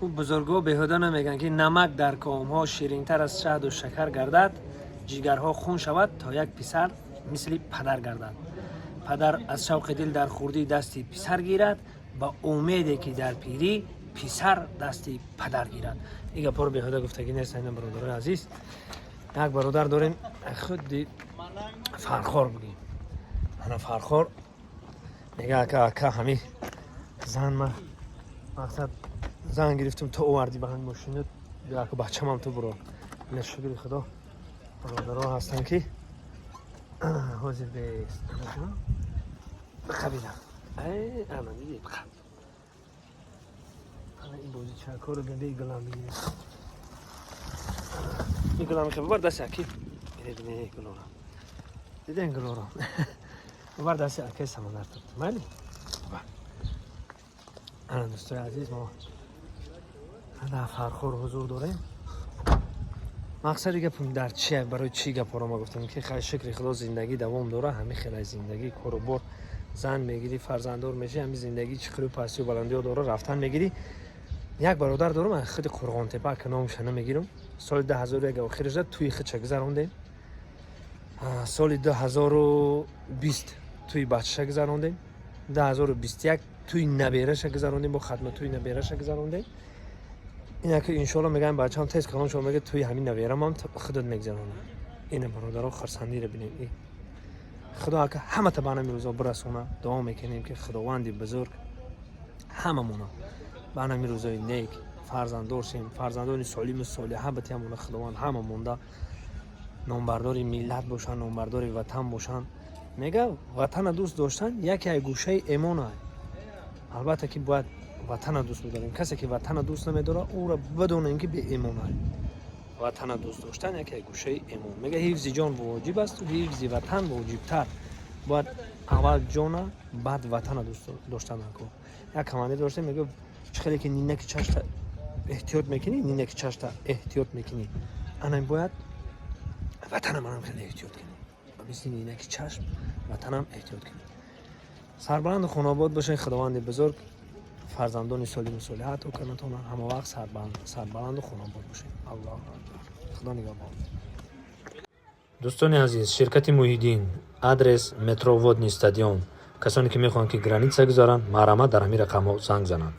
Ӯ бузургҳо беҳуда намегӯянд, ки намак дар комҳо ширинтар аз шаҳду шакар гардад, ҷигарҳо хун шавад, то як писар мисли падар гардад. Падар аз шавқи дил дар хурдӣ дасти писар гирад, ба умеде ки дар пирӣ писар дасти падар гирад. Ин гапҳоро беҳуда гуфтагӣ нест. Ина, бародарои азиз, як бародар дорем, худи Фархор бигем. Ана Фархор мега: «Ака, ака, ҳами зан ма мақсад зан гирифтум, ту овардӣ ба ҳамин мошинат, ака, бачамам ту буро». Ина, шукри Худо, бародаро ҳастанд, ки ҳозир бест биқабидам. Ана диди, биқаб. Ана ин бозичакоро бинде, гулам бигирем, ин гулам мехе бибар дасти аки. Ине гулора диден, гулоро бибар дасти акаи Самандар, тут майли. Ана, дӯстои азиз, мо дар Фархор ҳузур дорем. Мақсади гапам дар чи, барои чӣ гапҳоро ма гуфтам, ки хай, шукри Худо, зиндагӣ давом дора. Ҳамин хелай зиндагӣ, кору бор, зан мегирӣ, фарзанддор мешӣ, ҳамин зиндагӣ чиқиру пастию баландиҳо дора, рафтан мегирӣ. Як бародар дорам аз худи Қурғонтепа, ака, номаша намегирам. Соли 2001 охир шуда тӯи худша гузарондем, соли 2020 тӯи бачаша гузарондем, 2021 тӯи набераша гузарондем, бо хатма тӯи набераша гузарондем. Инаки, иншоалло, мегаем, бачаам тез калон шумо, мега, тӯи ҳамин наберамам худат мегузаронам. Ина, бародаро, хурсандиро бинем. Худо ака ҳамата ба ҳамин рӯзо бирасона. Дуо мекунем, ки Худованди бузург ҳамамона ба ҳамин рӯзои нек фарзанддор шем, фарзандони солиму солиҳа батиҳамона. Худованд ҳама монда номбардори миллат бошанд, номбардори ватан бошанд. Мега, ватана дӯст доштан яке аз гӯшаи эмон. Албатта, ки бояд ватана дӯст бидорем. Касе ки ватана дӯст намедорад, ӯро бидонем, ки беэмон. Ватана дӯст доштан яке аз гӯшаи эмон. Мега, ҳифзи ҷон воҷиб асту ҳифзи ватан воҷибтар. Бояд аввал ҷона, баъд ватана дӯст доштан. Накун, як командир доштем, мега, чӣ хеле ки нинаки чашта эҳтиёт мекунӣ, нинаки чашта эҳтиёт мекунӣ, ана бояд ватана манам хеле эҳтиёт кунӣ. Ба мисли нинаки чашм ватанам эҳтиёт кунӣ. Сарбаланду хонобод бошед. Худованди бузург фарзандони солиму солиҳа ато кунатона. Ҳама вақт сарбаланду хонобод бошед. Аллоҳу акбар, Худо нигаҳбон. Дӯстони азиз, ширкати «Муҳиддин», адрес метро «Водный стадион». Касоне ки мехоҳанд, ки граница гузаранд, марҳамат, дар ҳамин рақамҳо занг зананд.